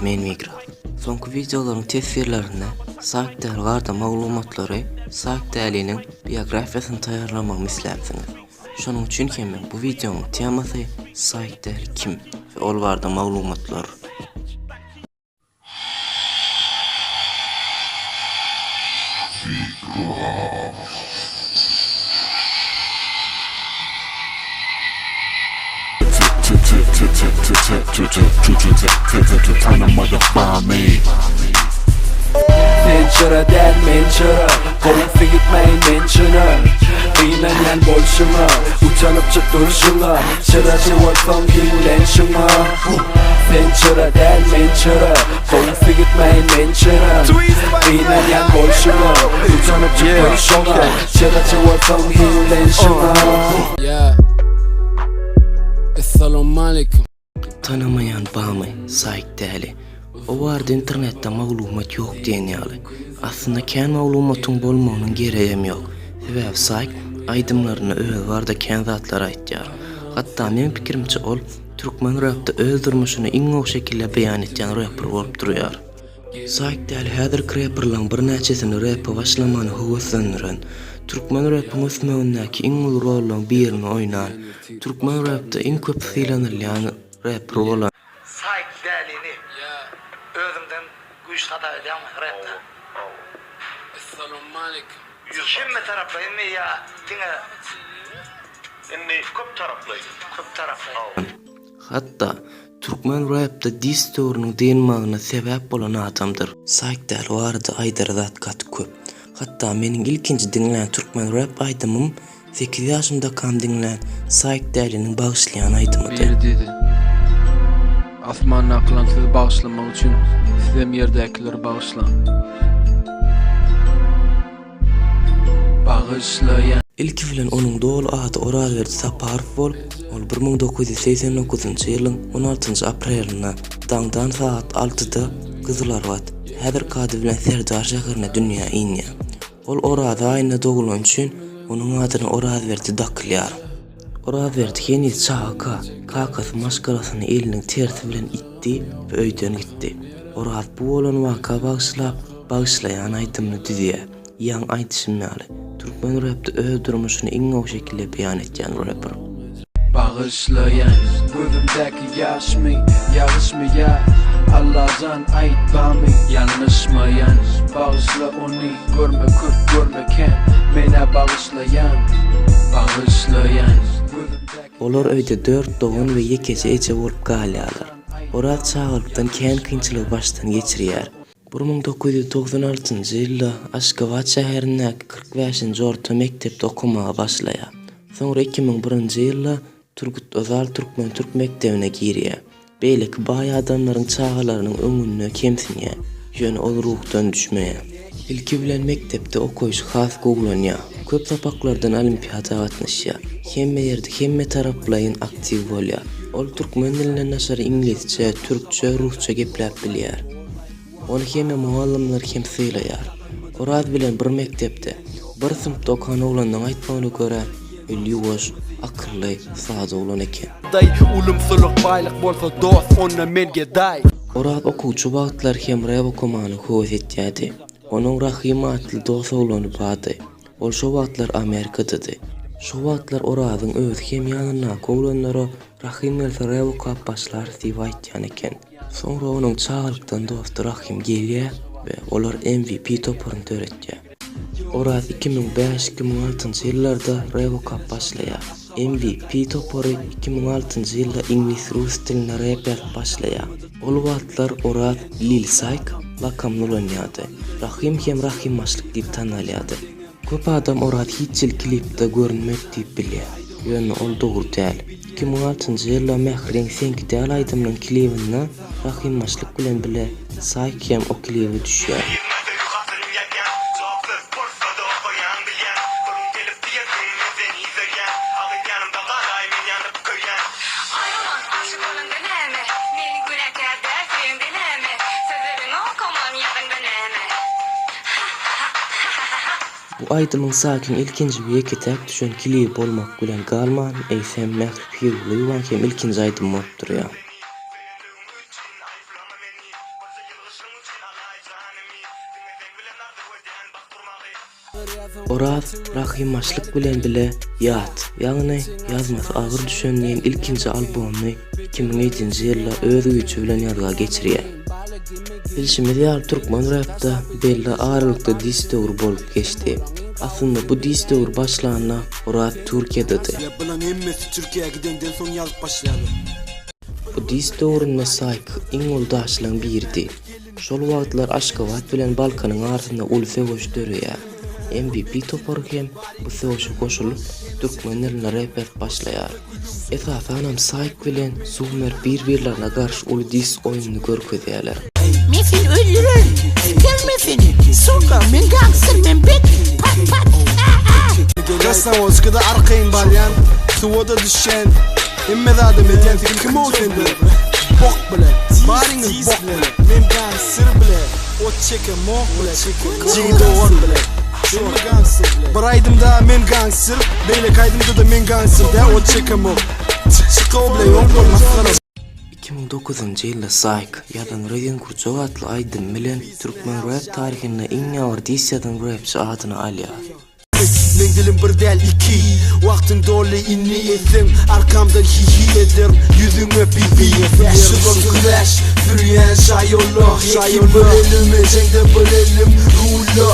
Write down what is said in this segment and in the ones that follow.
men Migraf. Soňky wideolaryň teswirlerinde Saýt däl barada maglumatlary Saýt däliniň biografiýasyny taýýarlamagymy isläpsiňiz. Şonuň üçin hem meň bu wideomyň temasy Saýt däli kim we ol barada maglumatlar. Sen çyra däl men çyra Gowusy gitmäýin men çyna Gynanýan bolşuňa Utanypjyk durşuňa Çyraçy bolsaň hiňlenşiňa Sen çyra däl men çyra Gowusy gitmäýin men çyra Gynanýan bolşuňa Utanypjyk durşuňa Çyraçy bolsaň hiňlenşiňa Yeah. Essalamualeýkum. Tanamaýan bamy, saýt däli. O barada internetde maglumat ýok diýen ýaly. Aslynda kän maglumatyň bolmagynyň geregem ýok. Sebäbi saýt aýdymlarynda özi barada kän zatlar aýtýar. Hatda meň pikirimçe ol türkmen repde öz durmuşyny iň gowy şekilde beýan etýän reper bolup durýar. Saýt däli häzirki reperlaň birnäçesini repe başlamana höweslendiren, türkmen repiň ösmegindäki iň uly rollaň birini oýnan, türkmen repde iň köp sylanylýan reper bolan, Saýt dälini özüňden güýçli hasap edýäňmi repde? Essalawmaleýkim. Hemme taraplaýynmy ýa diňe Indi köp taraplaýyn. Köp taraplaýyn. Hatda, türkmen repde diss döwrüniň dynmagyna sebäp bolan adamdyr. Saýt däli barada aýdara zat gaty köp. Hatda meniň ilkinji diňlän türkmen rep aýdymym Sekiz ýaşymdakam diňlän Saýt däliniň bagyşlaýan aýdymydy. Biri diýdi, Asmandakylaň sizi bagyşlamagy üçin sizem ýerdäkileri bagyşlaň. Bagyşlaýan. Ilki bilen onuň doly ady Orazberdi Saparow bolup, ol 1989-njy ýylyň on altynjy aprelinde, daňdan sagat altyda Gyzylarbat, häzirki ady bilen Serdar şäherinde dünýä inýär. Ol Oraza aýynda dogulany üçin onuň adyna Orazberdi dakylýar. Orazberdi heniz çagaka, kakasy maşgalasyny eliniň tersi bilen itdi we öýden gitdi. Oraz bu bolan waka bagyşlap, Bagyşlaýan aýdymyny düzýär. Ýaňy aýdyşym ýaly, türkmen repde öz durmuşyny iň gowy şekilde beýan etýän reper. Bagyşlaýan gözümdäki ýaşmy, ýagyşmy ýa Allajan aýt bamy ýalňyşmaýan Bagyşla ony görme köp görme kän Menä bagyşlaýan Bagyşlaýan gözümdäki Olar öýde dört dogan we ýekeje eje bolup galýarlar. Oraz çagalykdan kän kynçylygy başdan geçirýär. 1996-njy ýylda Aşgabat şäherindäki 45-nji orta mekdepde okamaga başlaýar. Soňra 2001-nji ýylda Turgut Özal türkmen-türk mekdebine girýär. Beýleki baý adamlaryň çagalarynyň öňünde kemsinýär. Ýöne ol ruhdan düşmeýär. Ilki bilen mekdepde okaýşy has gowulanýar. Köp sapaklardan olimpiada gatnaşýar. Hemme ýerde hemme taraplaýyn aktiw bolýar. Ol türkmen dilinden daşary iňlisçe, türkçe, rusça gepläp bilýär. Ony hemme mugallymlar hem sylaýar. Oraz bilen bir mekdepde, bir synpda okan oglanlaň aýtmagyna görä, ol ýuwaş, akylly, sada oglan eken. Daý, ulumsylyk baýlyk bolsa dost, onda men gedaý. Oraz okuwçy wagtlary hem rep okamany höwes etýärdi. Onuň Rahym atly dos oglany bardy. Ol şo wagtlar Amerikadady. Şo wagtlar Orazyň özi hem ýanyndaky oglanlara Rahym gelse rep okap başlarys diýip aýtýan eken. Soňra onuň çagalykdan dosty Rahym gelýär we olar MVP toparyny döretýär. Oraz 2005, 2006-njy ýyllarda rep okap başlaýar. MVP topary 2006-njy ýylda iňlis-rus dilinde rep ýazyp başlaýar. Ol wagtlar Oraz Lil Sayk lakamyny ulanýardy. Rahym hem Rahym Başlyk diýip tanalýardy. Köp adam Oraz hiç hili klipde görünmedi diýip bilýär. Ýöne ol dogry däl. 2006-njy ýylda Mähriň Seňki däl aýdymynyň klibinde Rahym Başlyk bilen bile Saýk hem o klibe düşýär. Bu aýdymyň Saýkyň ilkinji we ýeke-täk düşen klibi bolmak bilen galman, eýsem Mähri Pirgulyýewanyň hem ilkinji aýdymy bolup durýar. Oraz Rahym başlyk bilen bile Ýat, ýagny Ýazmasy agyr düşen diýen ilkinji albomyny 2007-nji ýylda öz güýji bilen ýazga geçirýär. Bilşimiz ýaly türkmen repde belli aralykda dis döwri bolup geçdi. Aslynda bu dis döwri başlanda Oraz Türkiýededi. Bulaň hemmesi Türkiýä gidenden soň ýazyp başlaýarlar. Bu dis döwründe Saýk iň uly daşlaň biridi. Şol wagtlar Aşgabat bilen Balkanyň arasynda uly söweş döreýär. MVP topary hem bu söweşe goşulyp, türkmen dilinde rep ýazyp başlaýar. Esasanam Saýk bilen Sumer bir-birlerine garşy uly diss oýnuny görkezýärler. Men seni öldürerin. Sikerme seni. Suka, men gangster, men bet. Pat pat. A a. Krasnowodskada arkaýyn barýan, suwa-da düşýän, hemme zadam edýän sen kim ol sen bile? Bok bile. Baryňyz bok bile. Men gangster bile. Ot çekemok bile. Jigi dogan bile. Hemme gangster bile. Bir aýdymda men gangster, beýleki aýdymda-da men gangster dä ot çekemok. Çykaw bile ýok bol masgara. 2009-njy ýylda Saýk ýazan Rezin gurjak atly aýdymy bilen türkmen rap taryhynda iň agyr diss ýazan rapçy adyny alýar. Meň dilim bir däl iki Wagtyň doly inni etseň Arkamdan hi-hi ederin Ýüzüňe pi-pi 535 Sürýän şaýola Hekim bir elim Ejeňde bir elim Rula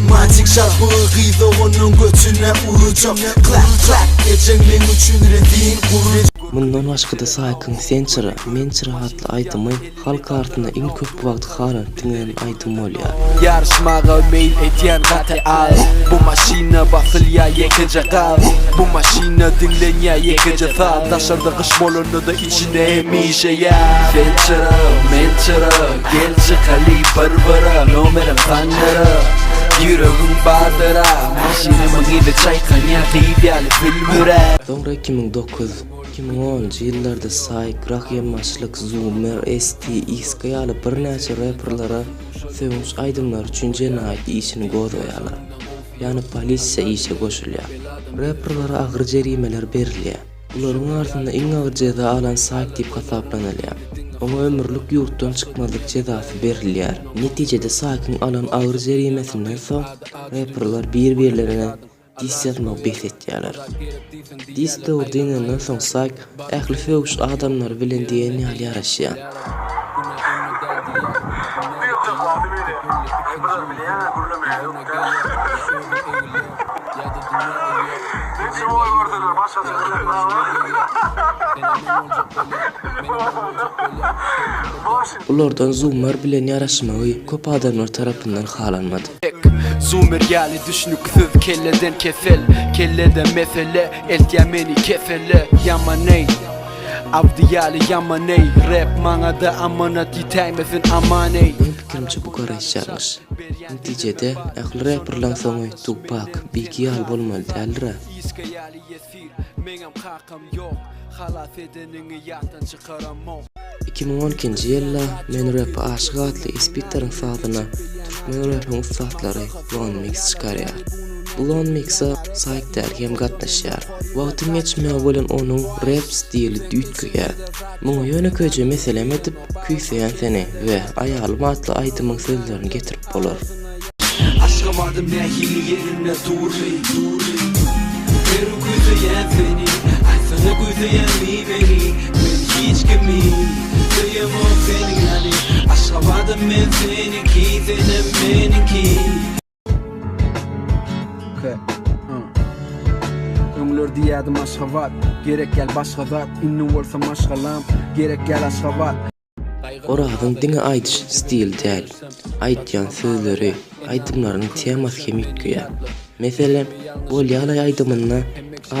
Matik şarpygy gyz oganyň götüne urjak Klap klap Ejeň meň üçin rezin gurjak. Mundan başga-da Saýkyň Sen çyra, men çyra atly aýdymy halk arasynda iň köp wagt halanyp diňlenen aýdym bolýar. Ýaryşmaga meýil edýän gaty az Bu maşyna basylýa ýekeje gaz Bu maşyna diňlenýä ýekeje saz Daşarda gyş bolanda-da içinde hemişe ýaz Sen çyra, men çyra, gel çykaly bir gyra Nomerim sandyra, ýüregiň bardyra Maşynymyň yzy çaýkanýa gyz ýaly sülmüräp. Soňra 2009, 2010-njy ýyllarda Saýk, Rahym Başlyk, Zoomer, ST, Iska ýaly birnäçe reperlere sögünç aýdymlary üçin jenaýat işini gozgaýarlar. Ýagny polisiýa işe goşulýar. Reperlere agyr jerimeler berilýär. Bularyň arasynda iň agyr jeza alan Saýk diýip hasaplanylýar. Oňa ömürlik ýurtdan çykmazlyk jezasy berilýär. Netijede Saýkyň alan agyr jerimesinden soň reperler bir-birlerine Diss ýazmagy bes etýärler. Diss döwri dynandan soň Saýk ähli sögüş adamlary bilen diýen ýaly ýaraşýar. Bulardan Zumar bilen ýaraşmagy köp adamlar tarapyndan halanmady. Zoomer ýaly düşnüksiz kelleden kesel Kellede mesele eltýä meni kesele Ýamaneý Abdy ýaly ýamaneý Rap maňada amanat ýitäýmesin amaneý. Meň pikirimçe bu garaýyş ýalňyş. Netijede ähli reperleň soňy Tupak, Biggi ýaly bolmaly däldirä. Iska ýaly ýesir meňem kakam ýok Halas edeniňi ýatdan çykaramok. 2012-nji ýylda Men repe aşyk atly Ispitaryň sazyna türkmen repiň ussatlary Lon Mix çykarýar. Bu Lon Mixe Saýk Däli hem gatnaşýar. Wagtyň geçmegi bilen onuň rep stili üýtgeýär. Muňa ýönekeýje meselem edip Küýseýän seni we Aýalym atly aýdymyň sözlerini getirip bolar. Aşgabadym nähili ýerinde durly Her gün küýseýän seni Aýtsana küýseýänmi meni Men hiç kimi söýemok seniň ýaly Aşgabadym men seniňki senem meniňki. Öňler diýýädim Aşgabat Gerek däl başga zat Indi bolsa maşgalam Gerek däl Aşgabat. Orazyň diňe aýdyş stili däl, aýdýan sözleri, aýdymlarynyň temasy hem üýtgeýär. Meselem, Bolýalaý aýdymynda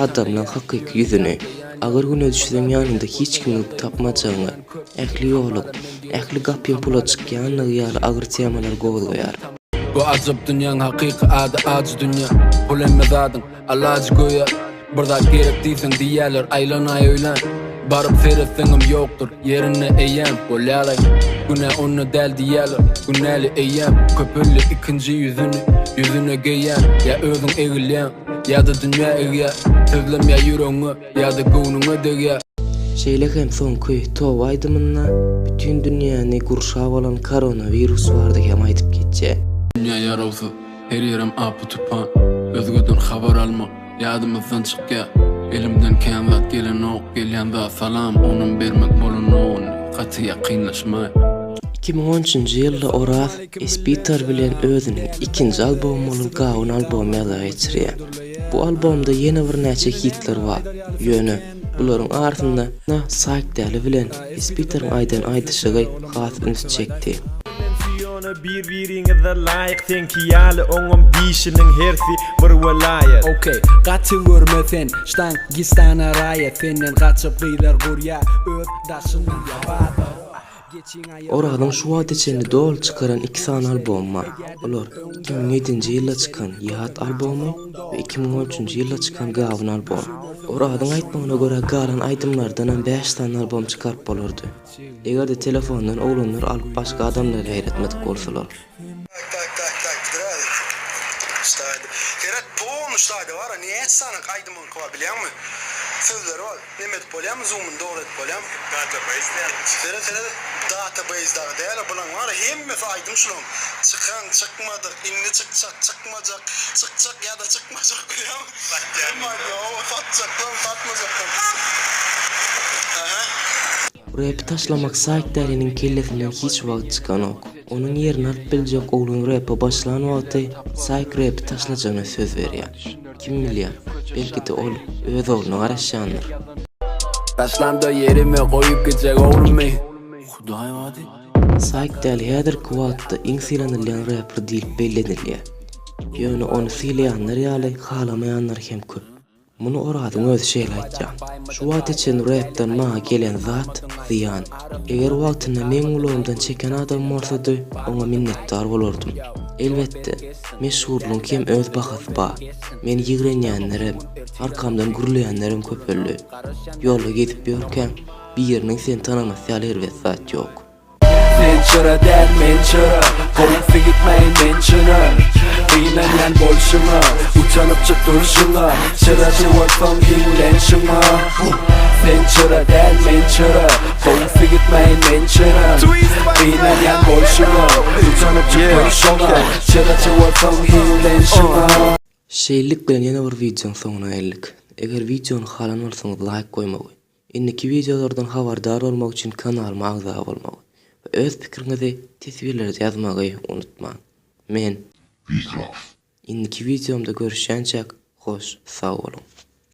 adamlaň hakyky ýüzüni, agyr güne düşseň ýanyňda hiç kimi tapmajagyňy, ähli ýoluň, ähli gapyň pula çykýanlygy ýaly agyr temalary gozgaýar. Bu ajap dünýäň hakyky ady ajy dünýä Pul hemme zadyň alajy göýä Bir zat gerek diýseň diýýäler aýlanaý öýlän Baryp seretseňem ýokdur ýerinde eýýäm Bolýalaý günä onda däl diýýäler günäli eýýäm Köpeldi ikinji ýüzüni ýüzüne geýýän Ýa özüň egilýäň ýa-da dünýä egýär Sözlem ýa ýüregiňe ýa-da göwnüňe degýär. Şeýle hem soňky Toba aýdymynda bütin dünýäni gurşap alan koronawirus barada hem aýdyp geçýär. Dünýä ýarawsyz, her ýerem apy-tupan. Özgeden habar almak ýadymyzdan çykýa. Elimden kän zat gelenok, gelýän zat salam, onam bermek bolanok indi, gaty ýakynlaşmaý. 2013-nji ýylda Oraz Espitar bilen özüniň ikinji albomy bolan Gawun albomy ýazga geçirýär. Bu albomda ýene birnäçe hitler bar, ýöne bularyň arasynda Saýk Däli bilen Espiteriň aýdan aýdyşygy has üns çekdi. Bir-biriňize laýyk seňki ýaly oňam dişiniň hersi bir welaýat. Ok gaty görme sen ştangistana raýat senden gaçyp gyzlar gurýa öz daşyndan ýa bazar. Orazyň şu wagta çenli doly çykaran iki sany albomy bar. Olar, 2007-nji ýylda çykan Ýat albomy we 2013-nji ýylda çykan Gawun albomy. Orazyň aýtmagyna görä galan aýdymlardanam bäş sany albom çykaryp bolardy. Eger-de telefondan oglanlar alyp başga adamlara ýaýratmadyk bolsalar. Tak tak tak tak biraz ştaýda seret polny ştaýda bara näçe sany aýdymyňky bar bilýäňmi sözleri bar neme edip bolýamy zoomyny dogry edip bolýamy database däl seret seret database dagy däl bulaň bara hemmesi aýdym şulaň çykan çykmadyk indi çykjak çykmajak çykjak ýada çykmajak bilýäňmi satýan hawa satjaklam satmajaklam aha. Repi taşlamak Saýk däliniň kellesinden hiç wagt çykanok. Onuň ýerini alyp biljek oglan repe başlan wagty Saýk repi taşlajagyna söz berýär. Kim bilýär, belki-de ol öz ogluna garaşýandyr. Taşlamda ýerime goýup gitjek oglumy. Hudaý bady. Saýk däli häzirki wagtda iň sylanylýan reper diýlip bellenilýär. Ýöne ony sylaýanlar ýaly halamaýanlar hem köp. Muny Orazyň özi şeýle aýtýar, Şu wagta çenli repden maňa gelen zat, zyýan. Eger wagtynda meň gulagymdan çeken adam bolsady, oňa minnetdar bolardym. Elbetde, meşhurlygyň hem öz bahasy bar. Meni ýigrenýänlerem, arkamdan gürleýänlerem köpeldi. Ýolda gezip ýörkäň, biriniň seni tanamasy ýaly erbet zat ýok. Sen çyra däl men çyra Gowusy gitmäýin men çyna Gynanýan bolşuňa Utanypjyk durşuňa Çyraçy bolsaň hiňlen şuňa Sen çyra däl men çyra Gowusy gitmäýin men çyra Gynanýan bolşuňa Utanypjyk durşuňa Çyraçy bolsaň hiňlen şuňa. Şeýlelik bilen ýene bir wideoň soňuna geldik. Eger wideony halan bolsaňyz laýk goýmagy, Indiki wideolardan habardar bolmak üçin kanalyma agza bolmagy we öz pikiriňizi teswirlerde ýazmagy unutmaň. Men. Indiki wideomda görüşýänçäk hoş sag boluň.